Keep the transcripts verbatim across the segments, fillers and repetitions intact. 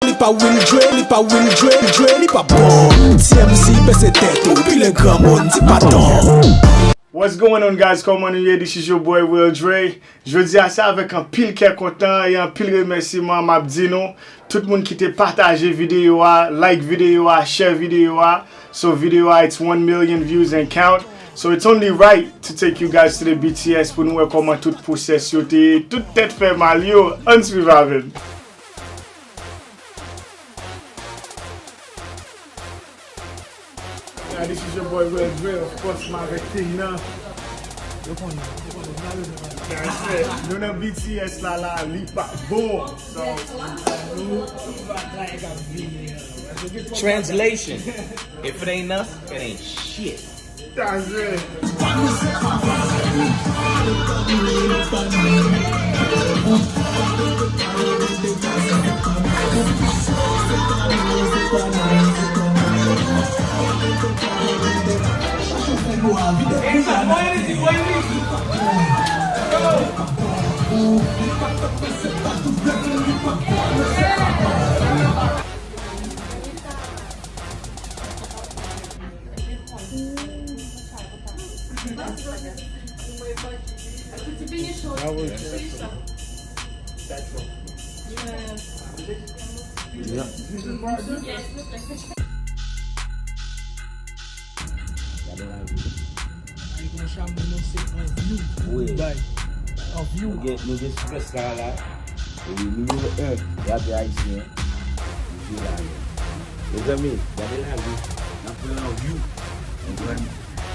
Li pa Will Dre, li pa Will Dre, Dre, li pa bon. T M Z, bese tèt ou, pile granmoun, ti paton. What's going on, guys? Kòman nou ye? This is your boy Will Dre. Jodi a, se avèk anpil kè kontan e anpil remèsiman m ap di nou, tout moun ki te pataje videyo a, like videyo a, share videyo a. So videyo a, it's one million views and count. So it's only right to take you guys to the B T S pou nou wè kòman tout pwosès yo te ye, tout tèt fè mal yo. Ann swiv avè m. Now, this is your boy Will Dre, of course, m avèk team nan. Yo konnen, yo konnen, m la yo devan. Nou nan B T S la, la, li pa bon. So, Translation. If it ain't us, it ain't shit. That's it. That was Yeah. Gade lavi. Ay, gran Chamou, non, se an view. Wi. Bay. An view. Nou gen, nou gen Superstar la. Wi, nimewo en rapè ayisyen. Li jwe la, yo. Mezanmi, gade lavi. N ap pran an view. Konprann?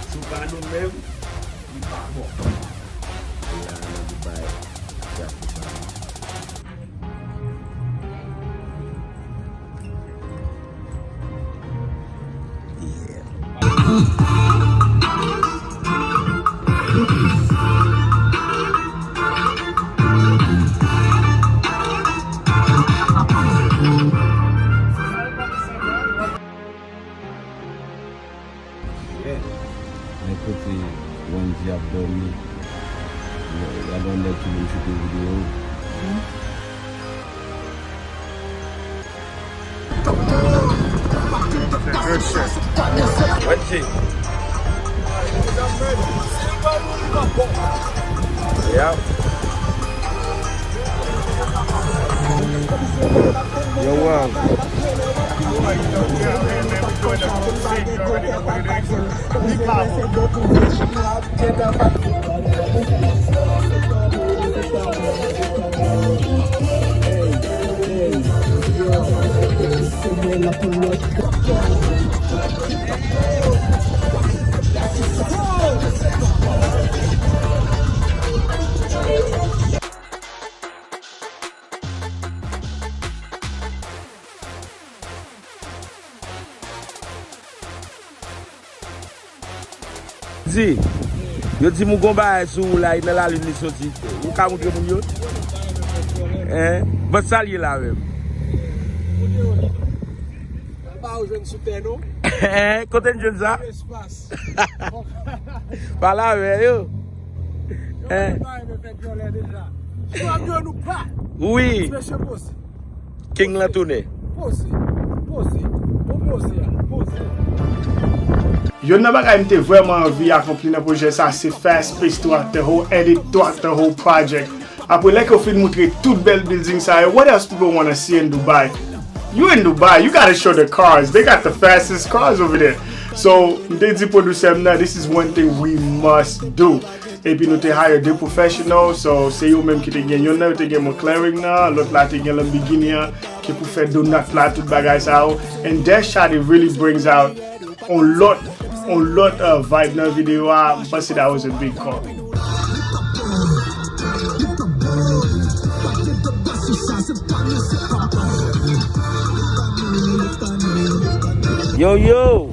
Si w pa nou menm, li pa bon. Li la nan Dubai. Li ap fè sa. Yeah. Men kote Wendy ap dòmi. Gade yon nèg ki vin choute videyo. Wendy. Yeah. Yo, Wan. Di, yo di m ou gon bagay sou ou la, e nan lalin li soti. Ou ka moutre moun yo? Hein? Ban sa l ye la menm. Ba ou jwenn sou tè nou. Hein? Kote n jwenn sa? Espas. Pale avè yo. Hein? Wi. King lan tounen. Poze. Poze. Bon poze a. Poze. Youn nan bagay m te vrèman anvi akonpli nan pwojè sa, se fast pace throughout the whole edit, throughout the whole project. Apre, lè ke w fin moutre tout bèl building sa yo, what else people wanna see in Dubai? You in Dubai, you gotta show the cars. They got the fastest cars over there. So, m te di pwodisè m nan, this is one thing we must do. Epi nou te hire de professional, so se yo menm ki te gen, youn nan yo te gen McLaren nan, lòt la te gen Lamborghini an, ki pou fè donut la, tout bagay sa yo. And that shot, it really brings out on lòt, on lòt uh, vibe nan videyo a. M panse that was a big call. Yo, yo!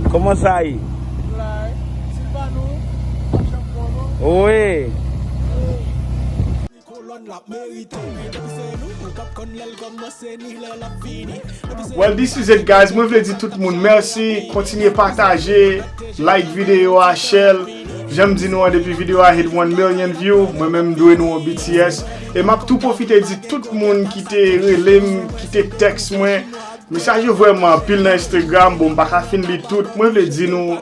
Kòman sa ye? Wi. Well, this is it, guys. Mwen vle di tout moun mèsi. Kontinye pataje, like videyo a, share. Jan m di nou an, depi videyo a hit one million view, mwen menm m dwe nou yon B T S. E m ap tou pwofite di tout moun ki te rele m, ki te tèks mwen. Mesaj yo vrèman anpil nan Instagram, bon, m pa ka fin li tout. Mwen vle di nou,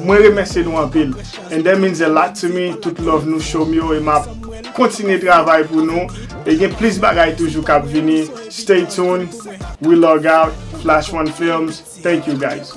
mwen remèsye nou anpil. And that means a lot to me, tout love nou show m yo, e m ap kontinye travay pou nou. E gen plis bagay toujou k ap vini. Stay tuned, we log out, Flash One Films, thank you guys.